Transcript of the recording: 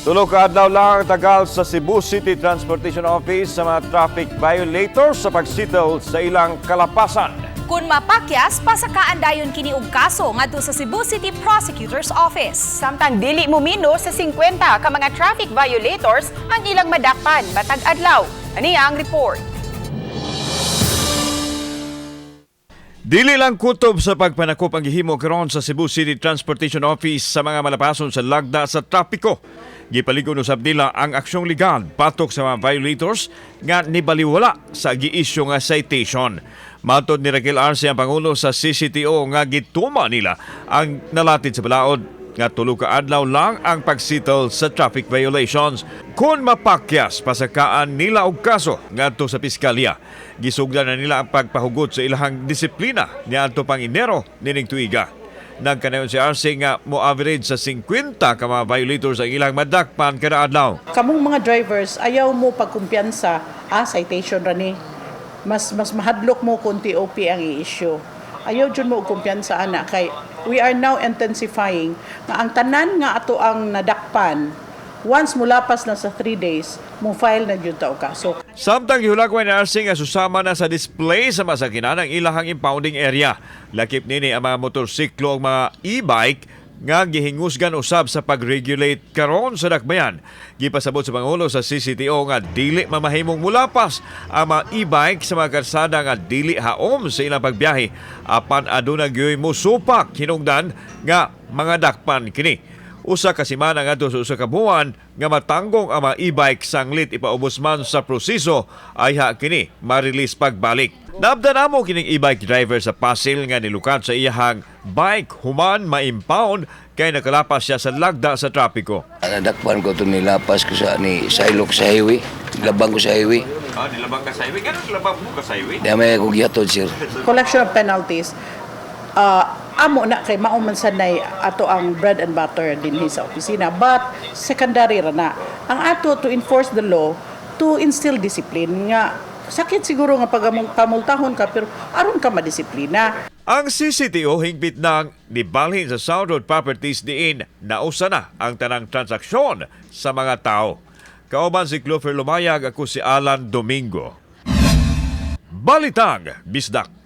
Tulo ka adlaw lang ang tagal sa Cebu City Transportation Office sa mga traffic violators sa pagsettle sa ilang kalapasan. Kung mapakyas, pasakaan dayon kini og kaso ngadto sa Cebu City Prosecutor's Office. Samtang dili mumino sa 50 ka mga traffic violators ang ilang madakpan batag adlaw. Ani ang report. Dili lang kutob sa pagpanakop ang gihimo karon sa Cebu City Transportation Office sa mga malapason sa lagda sa trapiko. Gipaligon usab nila ang aksyong legal batok sa mga violators nga nibaliwala sa giisyu nga citation. Matod ni Raquel Arce, ang pangulo sa CCTO, nga gituma nila ang nalatid sa balaod nga tulo ka adlaw lang ang pagsettle sa traffic violations. Kung mapakyas, pasakaan nila og kaso ngadto sa piskalya. Gisugdan na nila ang pagpahugot sa ilahang disiplina niadto pang Enero nining tuiga. Nagkanayon si Arce nga mo average sa 50 ka mga violators ang ilang madakpan kada adlaw. Kamong mga drivers, ayaw mo pagkumpiyansa, citation ra ni. Mas mahadlok mo kung TOP ang i-issue. Ayaw jud mo og kumpiyansa ana kay we are now intensifying nga ang tanan nga ato ang nadakpan, once mulapas na sa 3 days, mo file na jud ta og kaso. Samtang gihulakway ni Arce nga susama na sa display sa masakinan ang ilahang impounding area. Lakip nini ang mga motorsiklo ug mga e-bike nga gihingusgan usab sa pag-regulate karon sa dakbayan. Gipasabot sa Pangulo sa CCTO nga dili mamahimong mulapas ang mga e-bike sa mga karsada nga dili haom sa ilang pagbiyahe, apan aduna gyoy mosupak hinungdan nga mga dakpan kini. 1 ka semana ngadto sa 1 ka buwan nga matanggong ang mga e-bike sanglit ipaubos man sa proseso ayha kini ma-release pagbalik. Naabdan namo kining e-bike driver sa Pasil nga nilukat sa iyahang bike human ma-impound kay nakalapas siya sa lagda sa trapiko. Nadakpan ko ito, nilapas ko sa ni sa ilok sa highway. Labang ko sa highway. Ah, nilabang ka sa highway? Ganun labang mo ka sa highway? Di may ako gihatod, sir. Collection of penalties, amo na kay mao man sanay ato ang bread and butter dinhi sa opisina, but secondary ra na ang ato to enforce the law, to instill discipline, nga sakit siguro nga pag pamultahon ka pero aron ka madisiplina. Ang CCTO hingpit nang nibalhin sa South Road Properties diin nausa na ang tanang transaksyon sa mga tao. Kauban si Clover Lumayag, ako si Alan Domingo. Balitang Bisdak.